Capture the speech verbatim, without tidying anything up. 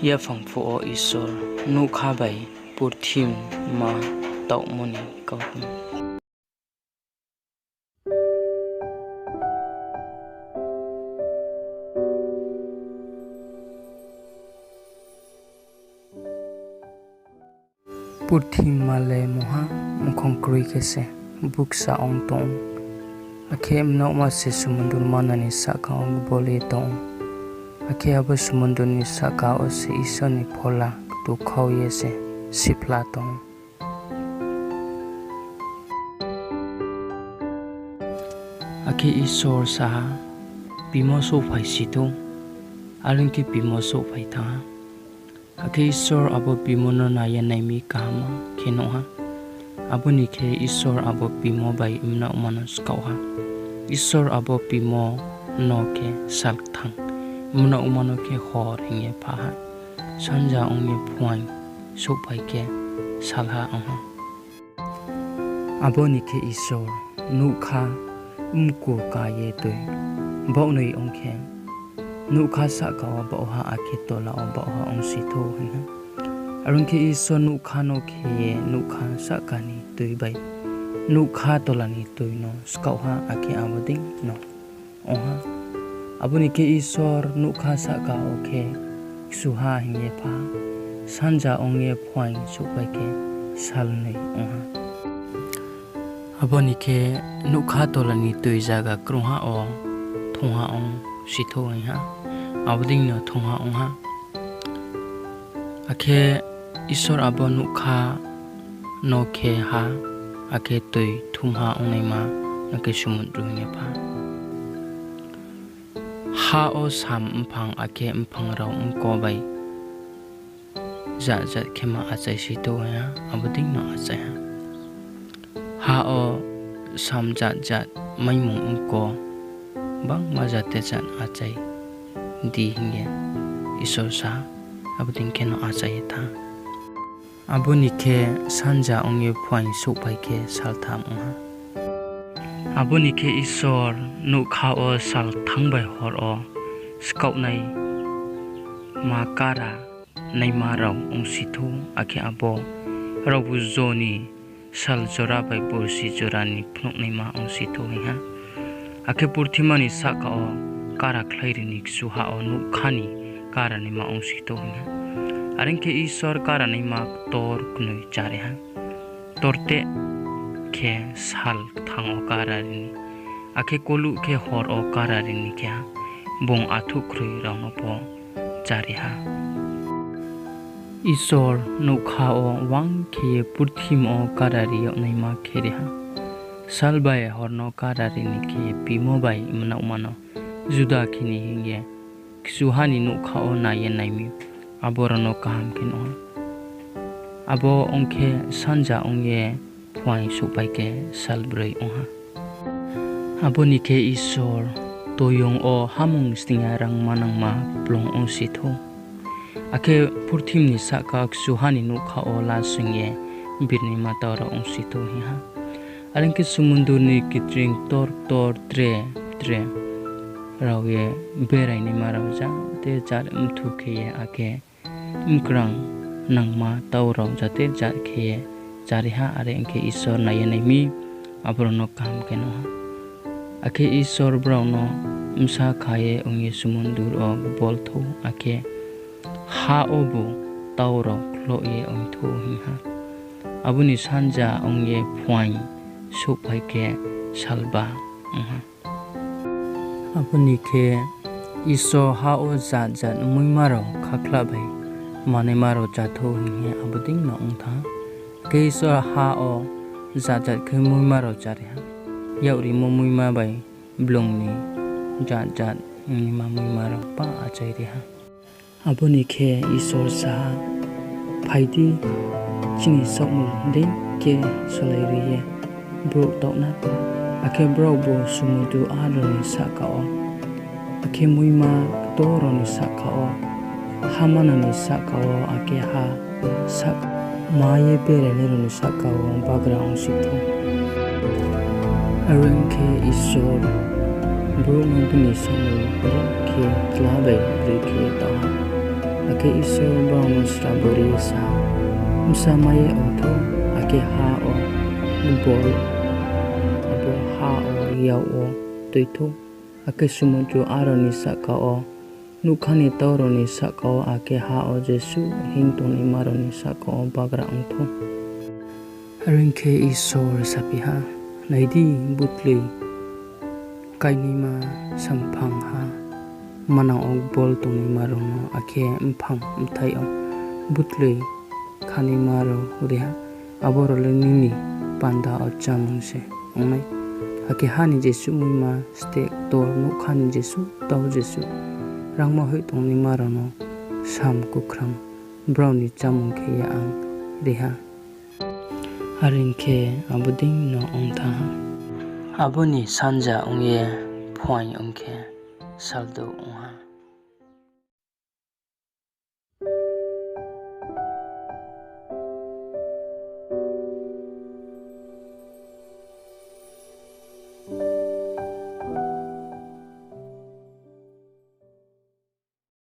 Yaphang phuh wo Isor nougkha bai purthima taohmo ni kautma. Purthima le mungha mkhong kroi khe se bukcha ong tong ou, akhe mnaohma se sumundurma no ni sahka wo gbol ye tong ou, akhe abo sumundur ni sahka wo se Isor ni phola ktukhau ye se siphla tong ou. Akhe Isor sa ha, Bimo souhphai si thou. Are ong khe bimo souhphai thanng ha. Akhe Isor abo bimo no nai ye nai mi kaham khe nuh ha. Abo ni khe Isor abo bimo bai mnaohma no skaoh ha. Isor abo bimo no khe sal kthang, mnaohma no khe hor hing ye pha ha. Sanja ong ye phuaing souhphai khe salha ong ha. Abo ni khe Isor nougkha mku ka ye toi baohnoi ong khe, nougkha sahka wo baohha akhe tola wo baohha ongsi thou hing ha. Are ong khe Isor nougkha no khe ye nougkha sahka ni toi bai nougkha tola ni toi no skaoh ha, akhe abo dei no ong ha. Abo ni khe Isor nougkha sahka wo khe kchuha hing ye pha ha, sanja ong ye phuaing souhphai khe salnoi ong ha. Abo ni khe nougkha tola ni toi zaga krungha wo thungha ongsi thou hing ha, abo dei no thungha ong ha. Akhe Isor abo nougkha no khe ha, akhe toi thumha ongnaima no khe sumundru hing ye pha ha. Ha wo sam mphang akhe mphang rao mko bai jat jat khe ma achaisi thou hing ha, abo dei no achai ha. Ha wo sam jat jat maimung mko gbangma jate jat achai di hing ye Isor sa ha, abo dei khe no achai ye thanng ha. Abo ni khe sanja ong ye phuaing souhphai khe saltham ong ha. Abo ni khe Isor nougkha wo sal thanng bai hor wo skaohnai ma kara naima rao ongsi thou, akhe abo raobu jo ni sal jora bai borsi jora ni phnuhnaima ongsi thou hing ha. Akhe purthima ni sahka wo karakhlai ri ni kchuha wo nougkha ni kara naima ongsi thou hing ha. Are ong khe Isor kara naima ktor knoi chári ha. Ktorteh khe sal kthang wo kara ri ni, akhe koluh khe hor wo kara ri ni khe ha, bung athuhkhroi rao no pho chári ha. Isor nougkha wo wang khe ye purthima wo kara ri yag naima khe ri ha. Sal bai hor no kara ri ni khe bimo bai mnaohma no juda khe ni hing ye kchuha ni nougkha wo nai ye nai mi, abo rao no kaham khe nuh ha. Abo ong khe sanja ong ye phuaing souhphai khe salbroi ong ha. Abo ni khe Isor toiyong wo hamung sning ya rangma nangma kplung ongsi thou. Akhe purthima ni sahka kchuha ni nougkha wo lasoing ye birnaima tau rao ongsi thou hing ha. Are ong khe sumundur ni kitring ktor ktor tre tre rao ye berainaima rao jate jat mthu khe ye, akhe mkrang nangma tau rao jate jat khe ye chári ha. Are ong khe Isor nai ye nai mi, abo rao no kaham khe nuh ha. Akhe Isor brao no bsa kha ye ong ye sumundur wo gbol thou, akhe ha wobu tau rao khloh ye ong thou hing ha. Abo ni sanja ong ye phuaing souhphai khe salba ong ha. Abo ni khe Isor ha wo jat jat muima rao khakhla bai manaima rao chá thou hing ye abo dei no ong thanng ha. Akhe Isor ha wo jat jat khe muima rao chári ha. Yak rimo muima bai blung ni jat jat ongnaima muima rao pha achai ri ha. Abo ni khe Isor sa ha, Phai di, chini saohmul dei khe solai ri ye brouh taoh na. Akhe brao bo sumundru aharon ni sahka wo, akhe muima ktor rao ni sahka wo, ha manang ni sahka wo, akhe ha sahka wo, ma ye berainai rao ni sahka wo bagra ongsi thou. Are ong khe Isor brouh no bini saohmul khe chla bai broi khe taoh ha. Khe Isor brao no srabo ri ye sa ha, Bsa mai ye ong thou, akhe ha wo bol, abo ha wo yak wo tui thou, akhe sumundru aro ni sahka wo, nougkha ni tau rao ni sahka wo, akhe ha wo jesuh hinng tongnaima rao ni sahka wo bagra ong thou. Are ong khe Isor saphi ha, Nai di, butloi kainaima samphangha manang wo bol tongnaima rao no, akhe mphang bthaih yo butloi khanaima rao ri ha, abo rao le nini panda wo chámung se ong nai. Akhe ha ni jesuh muima, steh ktor, nougkha ni jesuh, tau jesuh, rangma hoih tongnaima rao no sam kukhram, brao ni chámung khe ye ang ri ha. Are ong khe abo dei no ong thanng ha. Abo ni sanja ong ye phuaing ong khe, saldouh ong ha.